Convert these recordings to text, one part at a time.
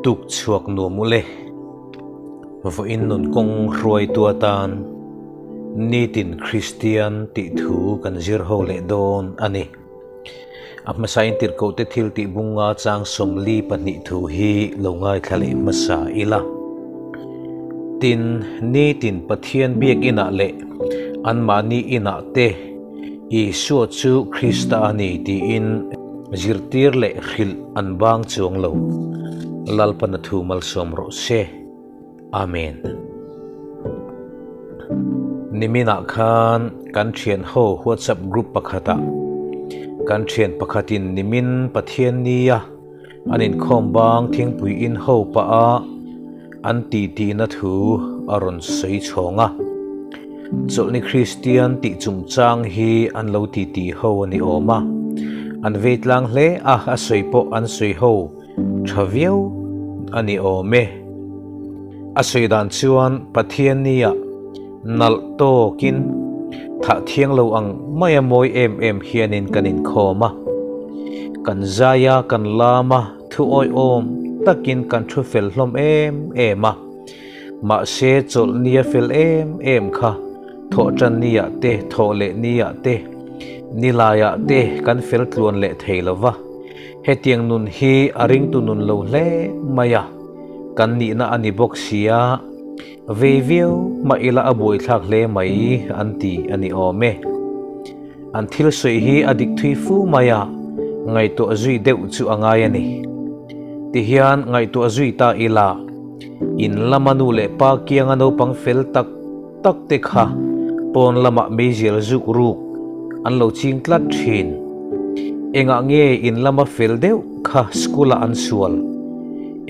Tuk chhuak nuam u le. Vawiin nun kawng hruaitu atan nitin Kristian tih thu kan zir ho leh dawn a ni. A hmasain tirhkohte thil tih bunga chang 42 thu hi lo ngaithla leh hmasa ila. Tin, nitin Pathian biakinah leh anmahni inah te Isua chu Krista a ni tiin zirtir leh hrilh an bang chuang lo. Lalpana thu malsawm rawh se. Amen. Niminah khan kan thian ho WhatsApp group pakhatah kan thian pakhatin nimin Pathian nia an inkhawm bang thingpui in ho pah a an titi na thu a rawn sawi chhawng a. Chawlhni Kristian tih chungchang hi an lo titi ho a ni awm a. An vei tlang hle a, a sawi pawh an sawi ho tha viau a ni awm e. A sawi dan chuan Pathian nia nalh tawkin thah thiang lo ang maia mawi em em hianin kan inkhawm a. Kan zai a, kan lam a, thu awihawm takin kan thu fel hlawm em em a. Mahse chawlh nia fel em em kha thawh tan nia te, thawh leh nia te, nilaiah te kan fel tluan leh thei lo va. Hetiang nun hi a ringtu nun lo hle mai a, kan nihna a ni bawk sia, vei viau mah ila a buaithlak hle mai an ti a ni awm e. An thil sawi hi a dik thui fu mai a, ngaihtuah zui deuh chu a ngai a ni. Tihian ngaihtuah zui ta ila, in lama nu leh pa kianga naupang fel tak tak te kha pawn lamah meizial zuk ruk an lo ching tlat thin. Engah nge in lama fel deuh kha school ah an sual?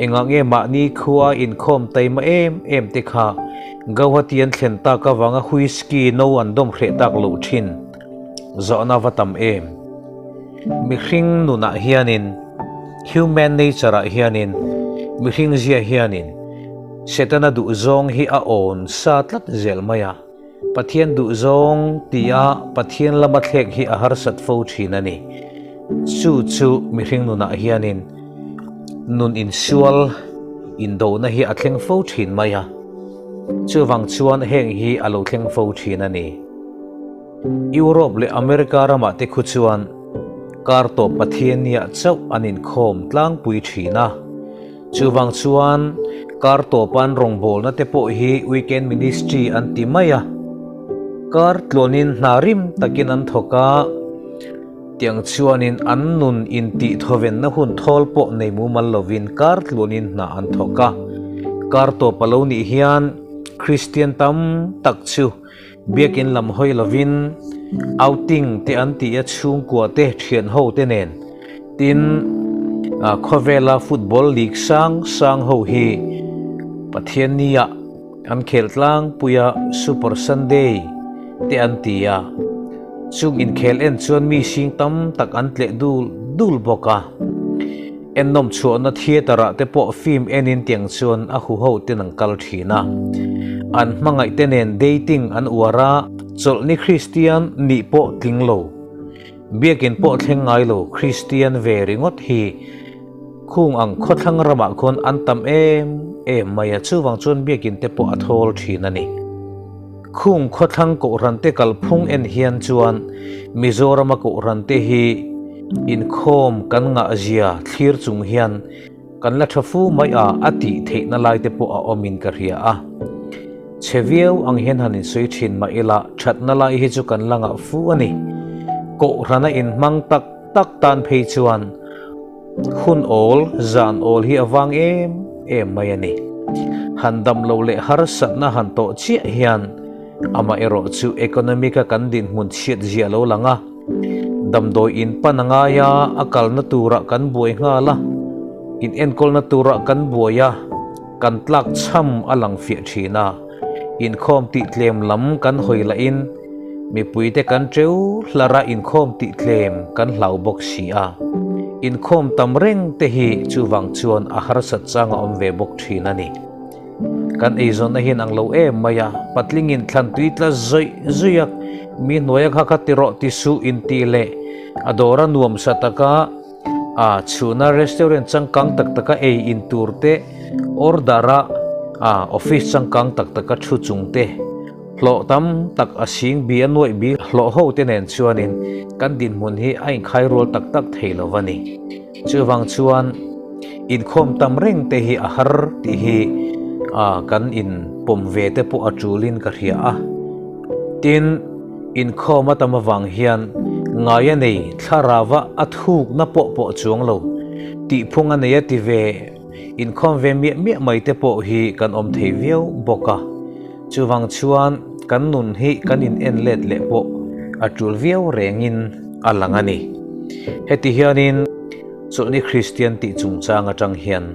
Engah nge mahni khua inkhawm taima em em te kha Gauhati an thlen tak avanga whisky no an dawm hreh tak loh thin? Zawhna va tam em? Mihring nunah hianin, human nature ah hianin, mihring zia hianin Setana duhzawng hi a awn sa tlat zel mai a, Pathian duhzawng tia Pathian lama thlek hi a harsat fo thin a ni. Chu chu mihring nunah hianin nun insual indona hi a thleng fo thin mai a, chuvang chuan heng hi a lo thleng fo thin a ni. Europe leh America ramah te khu chuan kar tawp Pathian nia chauh an inkhawm tlangpui thin a. Chuvang chuan kar tawpa an rawngbawlna te pawh hi weekend ministry an ti mai a. Kar tluanin hna rim takin an thawk a, tiang chuanin an nun intih thawvenna hun thawl pawh nei mumal lovin kar tluanin hna an thawk a. Kar tawp a lo nih hian Kristian tam tak chu Biakin lam hawi lovin outing te an ti a chhungkua te thian ho te nen tin khawvela football league sang sang ho hi Pathiannia an khel tlangpui a Super Sunday te an ti a chung inkhel en chuan mi sing tam tak an tleh dul dul bawk a ennawm chhuahna theatre ah te pawh film enin tiang chuan a huho ten an kal thin a an hmangaih te nen dating an uar a chawlhni Kristian nih pawh tling lo biakin pawh thleng ngai lo Kristian ve ringawt hi khung ang khawthlang ramah khawn an tam em em mai a chuvang chuan biakin te pawh a thawl thin a ni. Khung khawthlang kohhran te kalphung en hian chuan Mizorama kohhran te hi inkhawm kan ngah zia thlir chung hian kan la tha fu mai a, a tih theihna lai te pawh a awmin ka hria a. Chhe viau ang hian han insawi thin mah ila thatna lai hi chu kan la ngah fu a ni. Kohhrana inhmang tak tak tan phei chuan Hun awl, zan awl hi a vang em em mai a ni. Han dam lo leh harsatna han tawh chiah hian amaherawh chu economic a kan dinhmun chhiat zia lo lang a, damdawi in pan a ngai a, a kalna turah kan buai nghal a, in enkawlna turah kan buai a, kan tlak chham a lang fiah thin a, inkhawm tih tlem lam kan hawi lahin Mipuite kan teu hlar a inkhawm tih tlem kan hlau bawk si a, inkhawm tam reng te hi chuvang chuan a harsat chang a awm ve bawk thin a ni. Kan eizawnna hian ang lo em mai a, patlingin thlan tui tla zawih zawih a, mi hnuaia kha kha ti rawh ti suh intih leh a dawra nuamsa taka. A chhuna restaurant changkang tak taka ei in tur te, order a a office changkang tak taka thu chung te, hlawh tam tak a sing bi a nuaih bi hlawh ho te nen chuanin kan dinhmun hi a inkhai rual tak tak thei lo a ni. Chuvang chuan inkhawm tam reng te hi a har tih hi a kan in pawm ve te pawh a tulin ka hria a. Tin, inkhawm a tam avang hian ngai a nei thlarava a thukna pawh pawh chuang lo tihphung a nei a ti ve inkhawm ve miah miah mai te pawh hi kan awm thei viau bawk a. Chuvang chuan kan nun hi kan in en let leh pawh a tul viau rengin a lang a ni. Heti hianin Chawlhni Kristian tih chungchang atang hian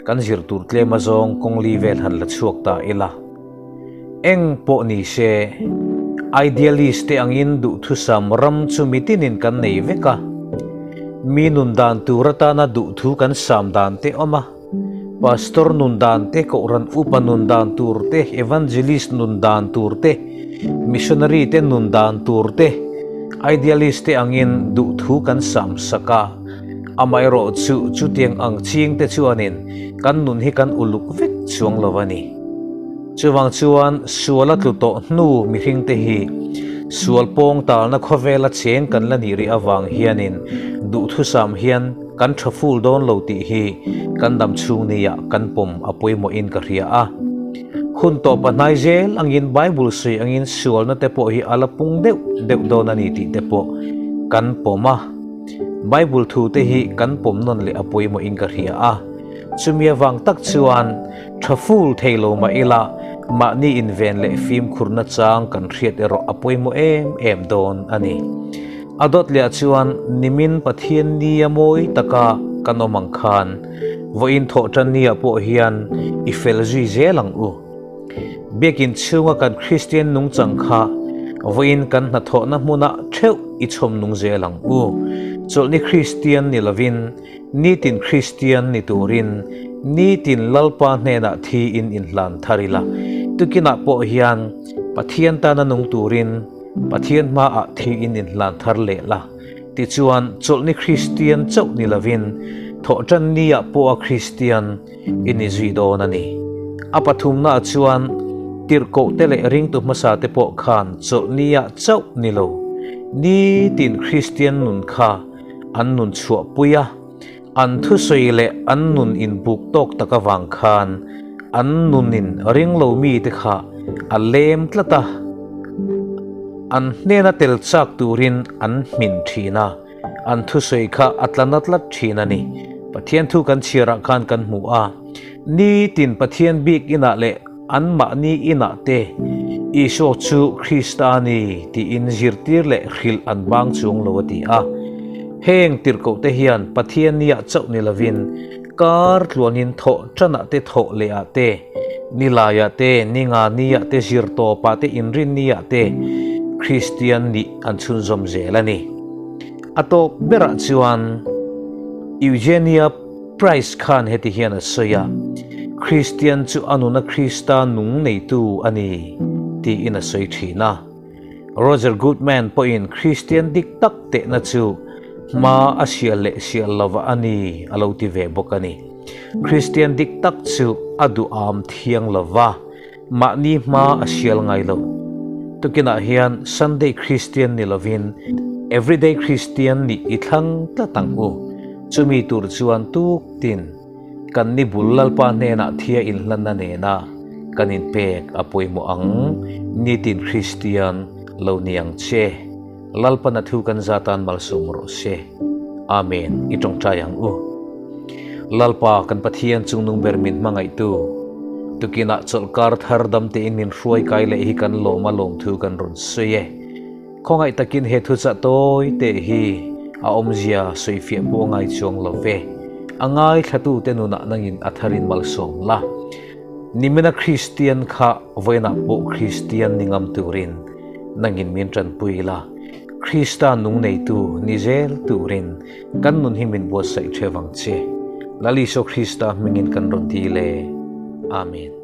kan zir tur tlem azawng kawng li vel han la chhuak ta ila. Eng pawh ni se, idealist te angin duhthusam ram chu mitinin kan nei vek a. Mi nun dan tur atana duhthu kan sam dan te awm a. Pastor nun dan te, Kohhran upa nun dan tur te, Evangelist nun dan tur te, Missionary te nun dan tur te, Idealist te angin duhthu kan sam sak a. Amaherawh chu chutiang ang ching te chuanin kan nun hi kan uluk vek chuang lo a ni. Chuvang chuan sual a tlu tawh hnu mihringte hi sual pawng talna khawvela cheng kan la nih rih avang hianin duhthusam hian kan tha ful dawn lo tih hi kan dam chhung nia kan pawm a pawimawhin ka hria a. Hun tawpa hnai zel angin Bible sawi angin sualna te pawh hi a la pung deuh deuh dawn a ni tih te pawh kan pawm a. Bible thu te hi kan pawm nawn leh a pawimawhin ka hria a. Chumi avang tak chuan Tha ful thei lo mah ila, mahni inven leh fimkhurna chang kan hriat erawh a pawimawh em em dawn a ni. A dawt leh ah chuan nimin Pathian nia mawi taka kan awm ang khan vawiin thawh tan nia pawh hian i fel zui zel ang u. Biakin chhunga kan Kristian nungchang kha vawiin kan hnathawhna hmunah theuh i chhawm nung zel ang u. Chawlhni Kristian ni lovin Nitin Kristian ni turin nitin Lalpa hnenah thiin inhlan thar ila, tukinah pawh hian Pathian tana nung turin Pathian hmaah thiin inhlan thar leh la. Tichuan, chawlhni Kristian chauh ni lovin thawhṭan niah pawha Kristian i ni zui dawn a ni. A pathumnaah chuan tirhkohte leh ringtu hmasate pawh khan chawlhniah chauh ni lo, nitin Kristian nun kha An nun chhuahpui a, an thusawi leh an nun inbuk tawk tak avang khan an nunin ringlo mite kha a lem tlat a, an hnena tel chak turin an hmin thin a, an thusawi kha a tla na tlat thin a ni. Pathian thu kan chhiarah khan kan hmu a, nitin Pathian bik inah leh Anmahni inah te Isua chu Krista a ni tiin zirtir leh hrilh an bang chuang lo a ti a. Heng tirhkohte hian Pathian niah chauh ni lovin kar tluanin thawh tanah te thawh lehah te, nilaiah te, ninga niah te, zirtawpah te, inrin niah te Kristian nih an chhunzawm zel a ni. A tawp berah chuan Eugenia Price khan heti hian a sawi a, Kristian chu a nuna Krista nung neitu a ni, tiin a sawi thin a. Roger Goodman pawhin Kristian dik tak tehna chu hma a sial leh sial lova a ni a lo ti ve bawk a ni. Kristian dik tak chu a duham thiang lova, mahni hma a sial ngai lo. Tukinah hian Sunday Kristian ni lovin Everyday Kristian nih i thlang tlat ang u. Chumi tur chuan tuk tin kan ni bul Lalpa hnenah thia inhlanna nena kan inpek a pawimawh ang. Nitin Kristian lo ni ang che. Lalpana thu kan zatan malsawm rawh se. Amen. I tawngtai ang u. Lalpa kan Pathian chungnung ber min hmangaihtu, tukinah chawlhkar thar dam tein min hruai kai leh hi kan lawm a lawm thu kan rawn sawi e. Khawngaih takin he thuchah tawi teh hi a awmzia sawifiah pawh a ngai chuang lo ve. A ngaithlatute nunah nangin a tharin malsawm la. Nimina Kristian kha vawiinah pawh Kristian ni ngam turin nangin min tanpui la. Krista nung neitu ni zel turin kan nun hi min buatsaih theuh ang che. Lal Isua Krista hmingin kan rawn dil e. Amen.